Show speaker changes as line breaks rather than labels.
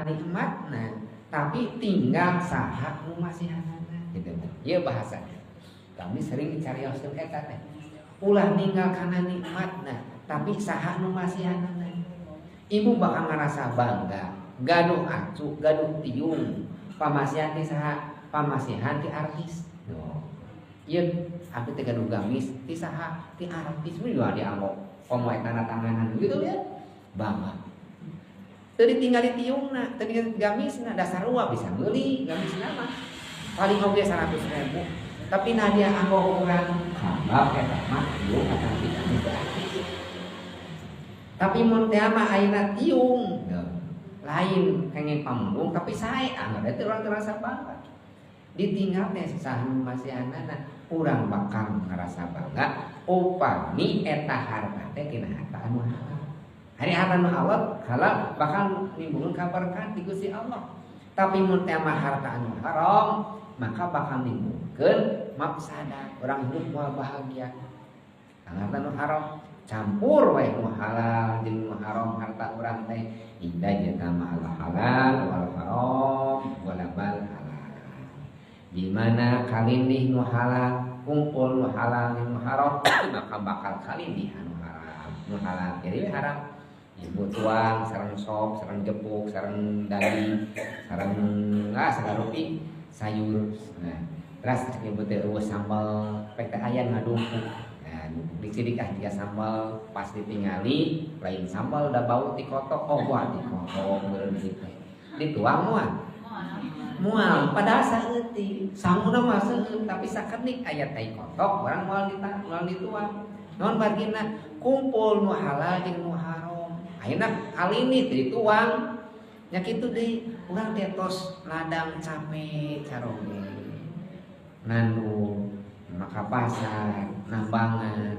kana nikmatna tapi tinggal saha nu masihanana gitu. Ieu bahasana. Kami sering dicarioskeun eta teh. Ulah ninggal kana nikmatna tapi saha nu masihanana. Ibu bakal ngerasa bangga, gaduh acu, gaduh tiung, pamasihan ti saha, pamasihan ti artis. No. Ieu abdi teh gaduh gamis ti saha, ti artis mun juga dianggo komo tanda tanganan gitu ya. Bangga. Teu ditinggal di tiungna, teu ditinggal gamisna, dasar sarua bisa meuli gamisna mah. Paling oge 100.000. Tapi nah dia anggo urang sabab eta mah tiung atawa gamis teh artis. Tapi mun teh mah ayeuna tiung lain kenging pamundung tapi sae anggar teh urang terasa bangga. Ditinggal teh saha nu masihanana urang bakal ngerasa bangga upami eta harta teh tina harta anu halal. Hari harta anu halal halal bakal nimbulkeun kaberkahan ti Gusti Allah. Tapi mun teh mah harta anu haram maka bakal nimbulkeun mafsadat, urang hidup moal bahagia. Harta anu haram campur wae nu halal jeung nu haram harta urang teh indah jatama al halal wal haram walabal halal. Di mana kalindih nu halal kumpul nu halal jeung nu haram maka bakal kalindih anu haram nu halal jadi haram. Ibu tuang sareng sop sareng jepuk sareng daging sareng sagala rupi sayur. Nah, terus ibu teh eueuh sambal pek teh aya ngadumpuk. Nah, disidik ah jika sambal pas ditingali lain sambal da bau ti kotok, oh wah ti kotok meureun ieu teh. Dituang moal? Moal, padahal saeutik. Sanguna mah seueut tapi sakedik aya tai kotok urang moal moal dituang. Naon margina kumpul nu halal jeung nu haram. Ayeuna kali ini teh dituang. Nya kitu deui urang teh tos ladang cape caroge. Nandur maka pasar nambangan